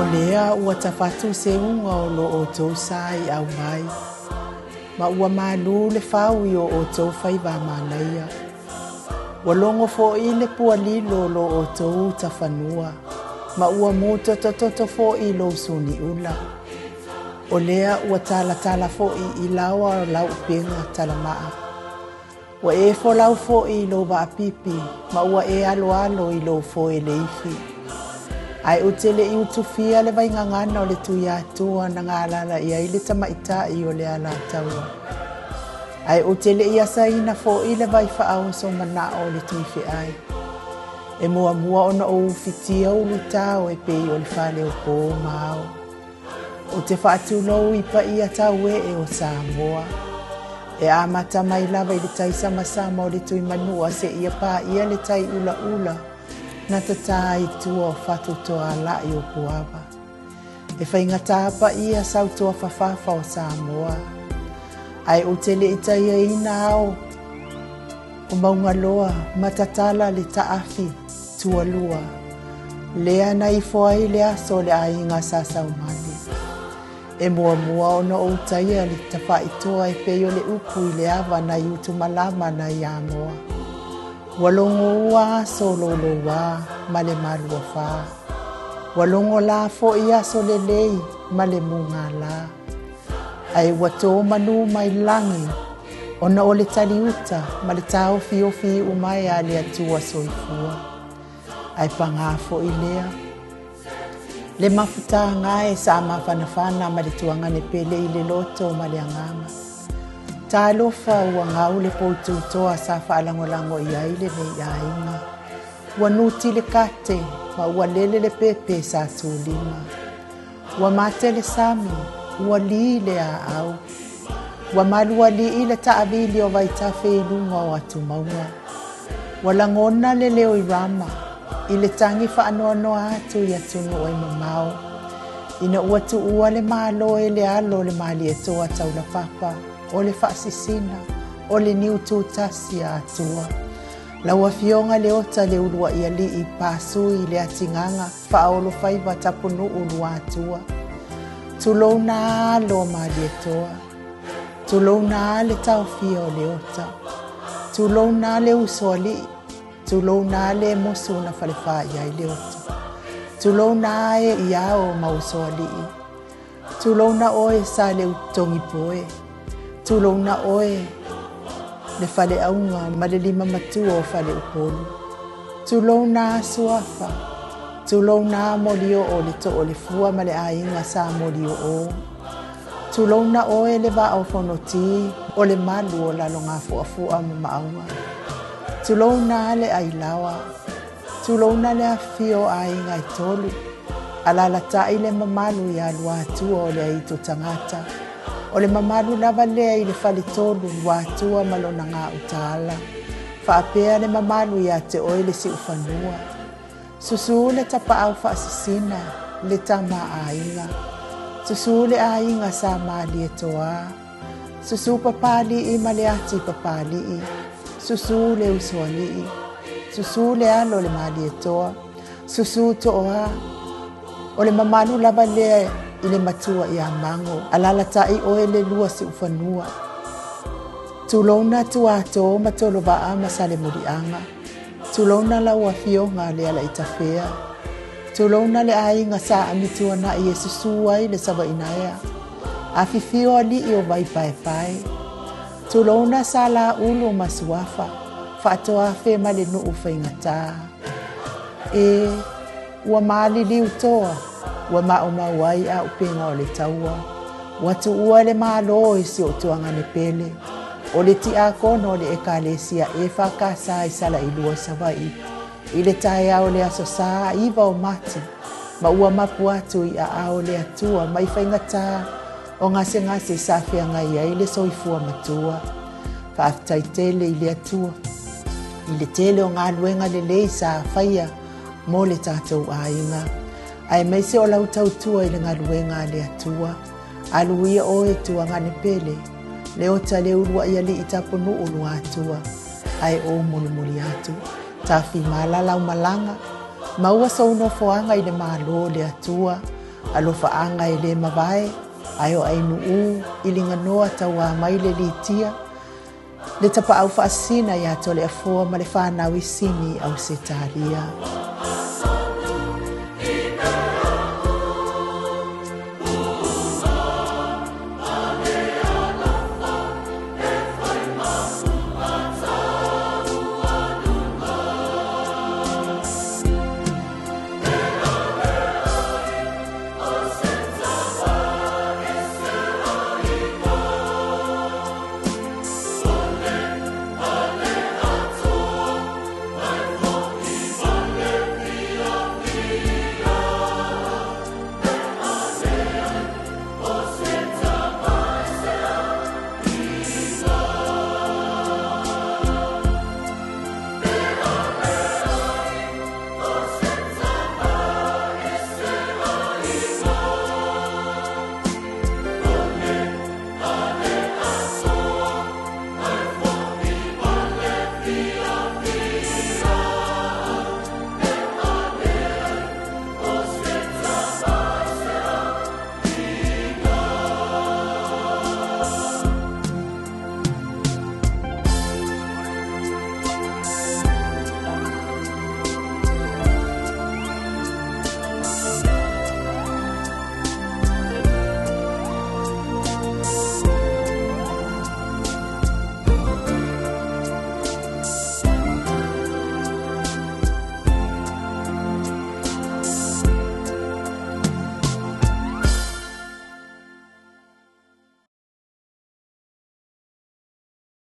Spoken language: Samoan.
O lea ua tafatu seuga o lo outou sa i aumai, ma ua malū le fau i o outou faiva manaia. Ua logo foʻi le pualilo o lo outou tafanua, ma ua mutotototo foʻi lou suniula. O lea ua talatala foʻi i laoa o lau upega talamaa. Ua e folau foʻi i lou vaapipi ma ua e aloalo i lou foe leifi. Ae ou te le i utufia le vaigagana o le Tuiatua na galala i ai le tamaitai o le Alataua. Ae ou te le i asaina foʻi le vai faaoso manao o le Tuifeai. E muamua ona ou ufitia ulutao e pei o le fale o po ma ao. Ou te faatulou i paia tauee o Samoa. E amata mai lava i le tai samasama o le Tuimanua seia paia le tai ulaula na tatā i tua o Fatutoalai o Puava. E faigata paia sautuafafafa o Samoa. Ae ou te le i taiaina ao o Maugaloa ma tatala le taafi tualua, lea na ifo ai le aso o le aiga Sa Saumale. E muamua ona ou taia le tafaitoa e pei o le upu i le ava nai Utumalama nai Amoa. Ua logo ua aso o loulouā ma le maluafā. Ua logo la foʻi aso lelei ma le mugala. Ae ua to manu mai lagi ona o le taliuta ma le taofiofi iu mai a le Atua soifua. Ae pagā foʻi lea le mafutaga e sa mafanafana ma le tuagane pele i le loto ma le agaga. Talofa ua gau le poututoa sa faalagolago i ai lenei aiga. Ua nuti le kate ma ua lele le pepe sa tulima. Ua mate le sami, ua lī le aau. Ua malualii le taavili o Vaitafe i luga o atumauga. Ua lagona le leo i Rama, i le tagi faanoanoa atu i atunuu e mamao. Ina ua tuua le Malo e le alo o le Malietoa Taulapapa, o le Faasisina, o le Niututasi a Atua. Lau Afioga Leota Leuluaialii Pasui le Atigaga Faaolofaiva Tapunuu Luatua. Tulouna alo o Malietoa. Tulouna le taofia o Leota. Tulouna le usoalii. Tulouna le mosu na falefā i ai Leota. Tulouna e i ao ma usoalii. Tulouna oe sa le utogipoe. Tulouna oe le faleauga ma le lima matua o Faleupolu. Tulouna Suafa. Tulouna molio o le too le fua ma le aiga sa molio o. Tulouna oe le vaa o Fonoti o le malu o lalogafuafua ma maauga. Tulouna le ailaoa. Tulouna le afifio o aiga e tolu. Alalatai le mamalu ia Luatua o le aitu tagata. O le mamalu lava lea i le faletolu Luatua ma lona gautaala. Faapea le mamalu ia te oe le siufanua. Susū le tapaau faasisina, le tama aiga. Susū le aiga sa Malietoa. Susū Papalii ma le ati Papalii. Susū le usoalii. Susū le alo o le Malietoa. Susū Tooa. O le mamalu lava lea i le matua ia Mago. Alalatai oe le lua siufanua. Tulouna Tuato ma Tolovaa ma Salemuliaga. Tulouna lau afioga le Alaitafea. Tulouna le aiga sa Amituanai e susū ai le Savainaea. Afifio alii o Vaipaepae. Tulouna sa Laulu ma Suafa. Faatoafe ma le nuu faigatā. E ua maliliu toa, ua maumau ai auupega o le taua. Ua tuua le Malo i si ou tuagane pele. O le tiakono o le Ekalesia EFKS i Salailua i Savaii. I le taeao o le aso Sa 9 o Mati, ma ua mapu atu i aao o le Atua mai faigatā o gasegase sa feagai ai le soifua matua. Faafetai tele i le Atua i le tele o galuega lelei sa faia mo le tatou aiga. Aemaise o lau tautua i le galuega a le Atua. Alu ia oe tuagane pele, Leota Leuluaialii Tapunuu Luatua, ae ou mulimuli atu. Tafimala lau malaga, maua sou nofoaga i le Malo o le Atua. Alofaaga e lē mavae, ae o Ainuū i Liganoa tauā mai le Litia, le tapaau faasisina ia Toleafoa ma le fanau i Sini Ausetalia.